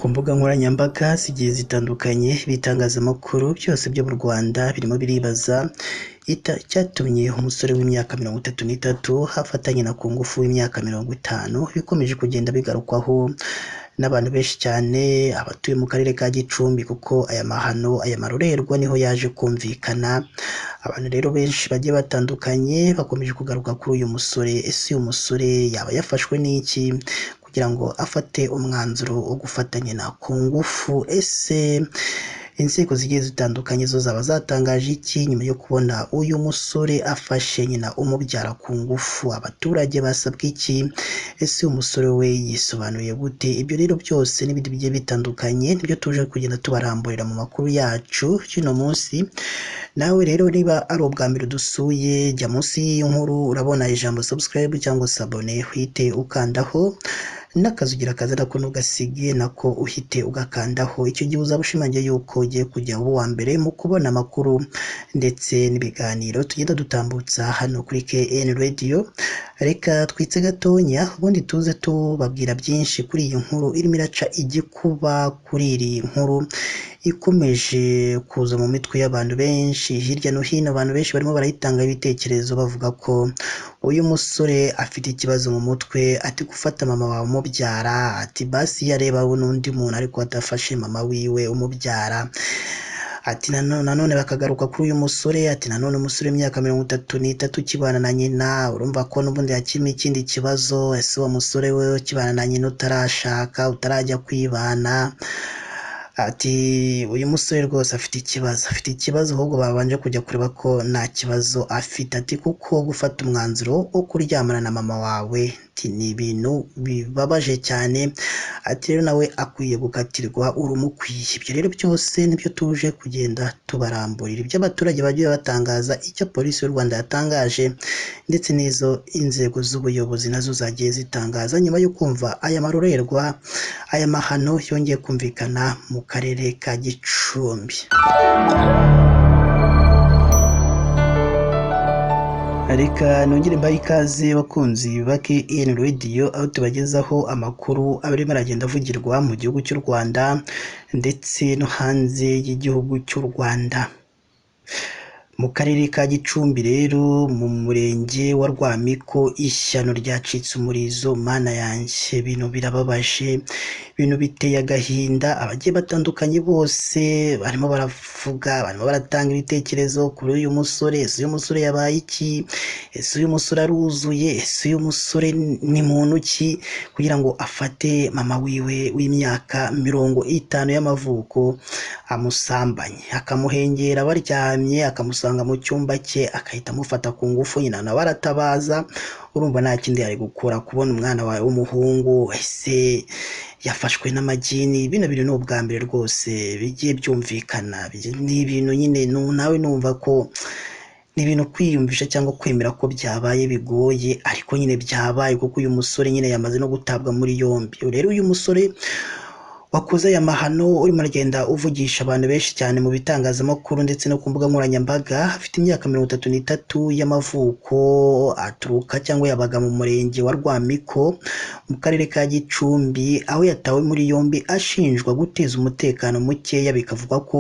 Ku mbuga nkoranyambaga zigiye zitandukanye, ibitangazamakuru byose byo mu Rwanda birimo biribaza icyatumye umusore w'imyaka 33 afatanya na ku ngufu w'imyaka 50, bikomeje kugenda bigarukwaho n'abantu benshi cyane abatuye mu karere ka Gicumbi, kuko aya mahano, aya marorerwa niho yaje kumvikana. Abantu rero benshi bagiye batandukanye bakomeje kugaruka kuri uyu musore. Ese uyu musore yaba yafashwe n'iki kugira ngo afate umwanzuro wo gufatanya na ku ngufu? Ese inzego zigiye zitandukanye zo zaba zatangaje iki nyuma yo kubona uyu musore afashe nyina umubyara ku ngufu? Abaturage basabwa iki? Ese uyu musore we yisobanuye gute? Ibyo rero byose n'ibindi bigiye bitandukanye nibyo tuje kugenda tubaramburira mu makuru yacu y'uno munsi. Nawe rero niba ari ubwa mbere dusuye, jya munsi y'inkuru urabona ijambo subscribe cyangwa s'abonner, uhite ukandaho n'akazugira kaza nako ntugasige nako uhite ugakandaho. Icyo gihe uzaba ushimangiye yuko ugiye kujya uba uwa mbere mu kubona amakuru ndetse n'ibiganiro tugenda dutambutsa hano kuri KN Radio. Reka twitse gatonya ubundi tuze tubabwira byinshi kuri iyi nkuru irimo iraca igikuba, kuri iyi nkuru ikomeje kuza mu mitwe y'abantu benshi hirya no hino. Abantu benshi barimo barayitanga ibitekerezo bavuga ko uyu musore afite ikibazo mu mutwe, ati gufata mama wawe umubyara, ati basi yareba n'undi muntu ariko adafashe mama wiwe umubyara. Ati nanone bakagaruka kuri uyu musore, ati nanone umusore w'imyaka 33 ukibana na nyina, urumva ko n'ubundi hakirimo ikindi kibazo. Ese uwo musore we ukibana na nyina utarashaka, utarajya kwibana, ati uyu musore rwose afite ikibazo, afite ikibazo, ahubwo babanje kujya kureba ko nta kibazo afite. Ati kuko gufata umwanzuro wo kuryamana na mama wawe ati ni ibintu bibabaje cyane, ati rero nawe akwiye gukatirwa urumukwiye. Ibyo rero byose nibyo tuje kugenda tubaramburira, ibyo abaturage bagiye batangaza, icyo polisi y'u Rwanda yatangaje ndetse n'izo inzego z'ubuyobozi nazo zagiye zitangaza nyuma yo kumva aya marorerwa, aya mahano yongeye kumvikana mu karere ka Gicumbi. Reka nongere mbahe ikaze bakunzi ba KN Radio, aho tubagezaho amakuru arimo aragenda avugirwa mu gihugu cy'u Rwanda ndetse no hanze y'igihugu cy'u Rwanda. Mu karere ka Gicumbi rero, mu murenge wa Rwamiko, ishyano ryacitse umurizo. Mana yanjye, ibintu birababaje, ibintu biteye agahinda. Abagiye batandukanye bose barimo baravuga, barimo baratanga ibitekerezo kuri uyu musore. Ese uyu musore yabaye iki? Ese uyu musore aruzuye? Ese uyu musore ni muntu ki kugira ngo afate mama wiwe w'imyaka 50 y'amavuko amusambanye, akamuhengera baryamye, akamusanga mu cyumba cye, akahita amufata ku ngufu, nyina nawe aratabaza. Urumva nta kindi yari gukora, kubona umwana wawe w'umuhungu ese yafashwe n'amagini. Bino bintu ni ubwa mbere rwose bigiye byumvikana, ni ibintu nyine nawe numva ko ni ibintu kwiyumvisha cyangwa kwemera ko byabaye bigoye, ariko nyine byabaye kuko uyu musore nyine yamaze no gutabwa muri yombi. Rero uyu musore wakoze aya mahano urimo aragenda uvugisha abantu benshi cyane mu bitangazamakuru ndetse no ku mbuga nkoranyambaga, afite imyaka 33 y'amavuko, aturuka cyangwa yabaga mu murenge wa Rwamiko mu karere ka Gicumbi, aho yatawe muri yombi ashinjwa guteza umutekano mukeya. Bikavugwa ko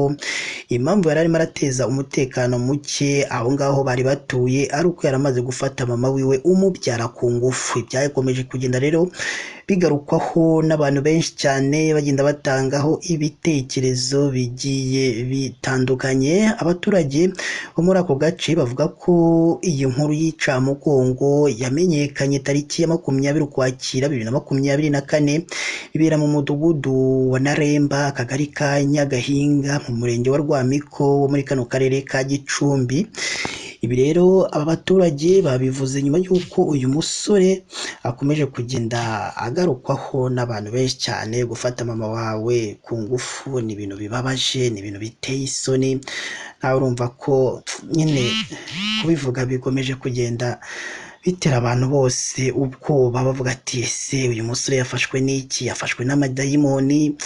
impamvu yari arimo arateza umutekano muke aho ngaho bari batuye ari uko yari amaze gufata mama wiwe umubyara ku ngufu. Ibyakomeje kugenda rero bigarukwaho n'abantu benshi cyane, bagenda batangaho ibitekerezo bigiye bitandukanye. Abaturage bo muri ako gace bavuga ko iyi nkuru y'icamugongo yamenyekanye tariki ya 20 Ukwakira 2024, ibera mu mudugudu wa Naremba, akagari ka Nyagahinga, mu murenge wa Rwamiko wo muri kano karere ka Gicumbi. Ibi rero aba baturage babivuze nyuma y'uko uyu musore akomeje kugenda agarukwaho n'abantu benshi cyane. Gufata mama wawe ku ngufu ni ibintu bibabaje, ni ibintu biteye isoni. Nawe urumva ko nyine kubivuga bikomeje kugenda bitera abantu bose ubwoba, bavuga ati ese uyu musore yafashwe n'iki? Yafashwe n'amadayimoni?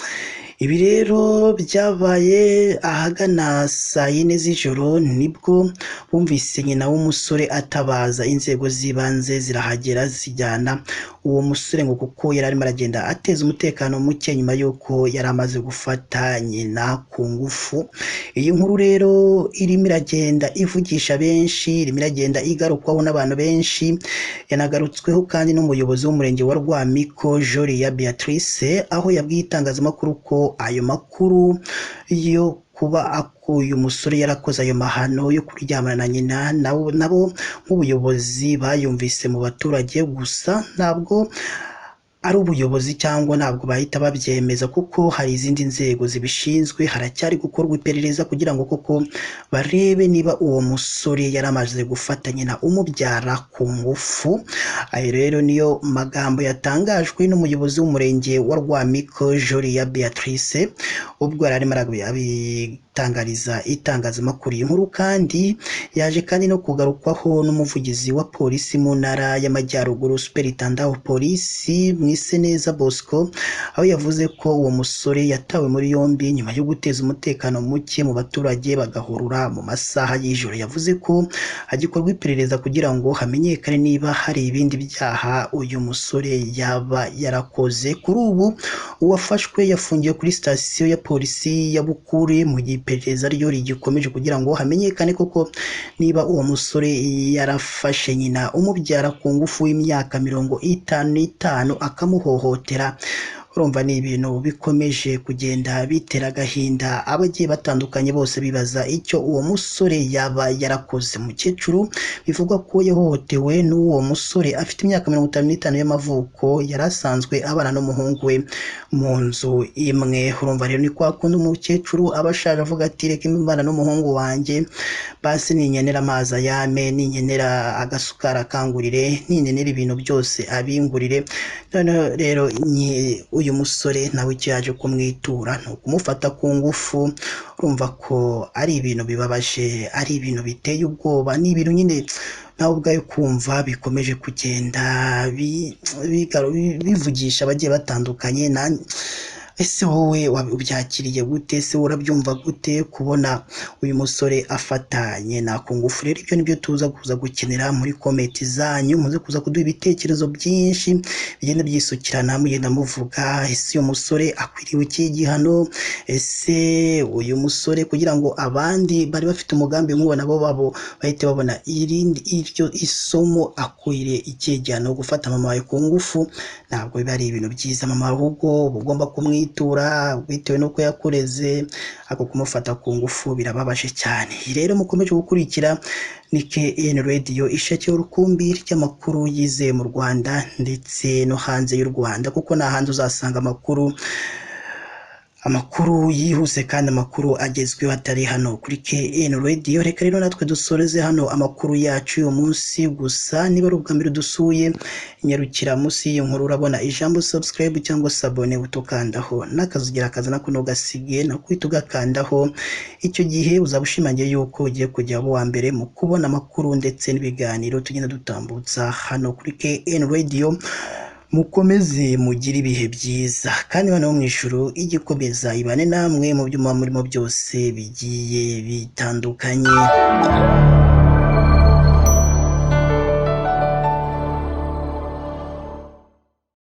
Ibi rero byabaye ahagana saa yine z'ijoro, nibwo bumvise nyina w'umusore atabaza inzego z'ibanze zirahagera zijyana uwo musore ngo kuko yari arimo aragenda ateza umutekano muke nyuma y'uko yari amaze gufata nyina ku ngufu. Iyi nkuru rero irimo iragenda ivugisha benshi, irimo iragenda igarukwaho n'abantu benshi, yanagarutsweho kandi n'umuyobozi w'umurenge wa Rwamiko Jolia Beatrice, aho yabwiye itangazamakuru ko ayo makuru yo kuba uyu musore yarakoze ayo mahano yo kuryamana na nyina nabo nk'ubuyobozi bayumvise mu baturage, gusa ntabwo ari ubuyobozi cyangwa ntabwo bahita babyemeza kuko hari izindi nzego zibishinzwe, haracyari gukorwa iperereza kugira ngo koko barebe niba uwo musore yaramaze gufata nyina umubyara ku ngufu. Ayo rero niyo magambo yatangajwe n'umuyobozi w'umurenge wa Rwamiko Jolia Beatrice ubwo yari arimo abitangariza itangazamakuru. Iyi nkuru kandi yaje kandi no kugarukwaho n'umuvugizi wa polisi mu ntara y'Amajyaruguru Superintendent wa polisi Mwiseneza Bosco, aho yavuze ko uwo musore yatawe muri yombi nyuma yo guteza umutekano muke mu baturage bagahurura mu masaha y'ijoro. Yavuze ko hagikorwa iperereza kugira ngo hamenyekane niba hari ibindi byaha uyu musore yaba yarakoze. Kuri ubu uwafashwe yafungiwe kuri sitasiyo ya polisi ya Bukure mu gihe iperereza ryo rigikomeje kugira ngo hamenyekane koko niba uwo musore yarafashe nyina umubyara ku ngufu w'imyaka 55 akamuhohotera. Urumva ni ibintu bikomeje kugenda bitera agahinda abagiye batandukanye bose bibaza icyo uwo musore yaba yarakoze. Umukecuru bivugwa ko yahohotewe n'uwo musore afite imyaka 55 y'amavuko, yari asanzwe abana n'umuhungu we mu nzu imwe. Urumva rero ni kwa kundi umukecuru aba ashaje avuga ati reka mbana n'umuhungu wanjye, basi ninkenera amazi ayame, ninkenera agasukari akangurire, ninkenera ibintu byose abingurire. Noneho rero uyu musore nawe icyo yaje kumwitura ni ukumufata ku ngufu. Urumva ko ari ibintu bibabaje, ari ibintu biteye ubwoba, ni ibintu nyine nawe ubwayo kumva bikomeje kugenda bivugisha abagiye batandukanye. Ese wowe ubyakiriye gute? Ese urabyumva gute kubona uyu musore afata nyina ku ngufu? Rero ibyo nibyo tuza kuza gukenera muri komenti zanyu, muze kuza kuduha ibitekerezo byinshi bigenda byisukirana, mugenda muvuga ese uyu musore akwiriye iki gihano? Ese uyu musore kugira ngo abandi bari bafite umugambi nk'uwo nabo babo bahite babona irindi iryo isomo, akwiriye iki gihano? Gufata mama wawe ku ngufu ntabwo biba ari ibintu byiza, mama ahubwo uba ugomba kumwitura bitewe n'uko yakureze, ako kumufata ku ngufu birababaje cyane. Rero mukomeje gukurikira ni KN Radio, ishakiro rukumbi ry'amakuru yizeye mu Rwanda ndetse no hanze y'u Rwanda, kuko nta handi uzasanga amakuru yihuse kandi amakuru agezweho atari hano kuri KN Radio. Reka rero natwe dusoreze hano amakuru yacu uyu munsi. Gusa niba ari ubwa mbere dusuye, nyarukira munsi y'iyi nkuru urabona ijambo subscribe cyangwa sabone, utukandaho n'akazugira kaza nako ntugasige nako ugakandaho. Icyo gihe uzaba ushimangiye yuko ugiye kujya uwa mbere mu kubona amakuru ndetse n'ibiganiro tugenda dutambutsa hano kuri KN Radio. Mukomeze mugire ibihe byiza kandi Imana yo mu ijuru ijye ikomeza ibane namwe mu byo muba murimo byose bigiye bitandukanye.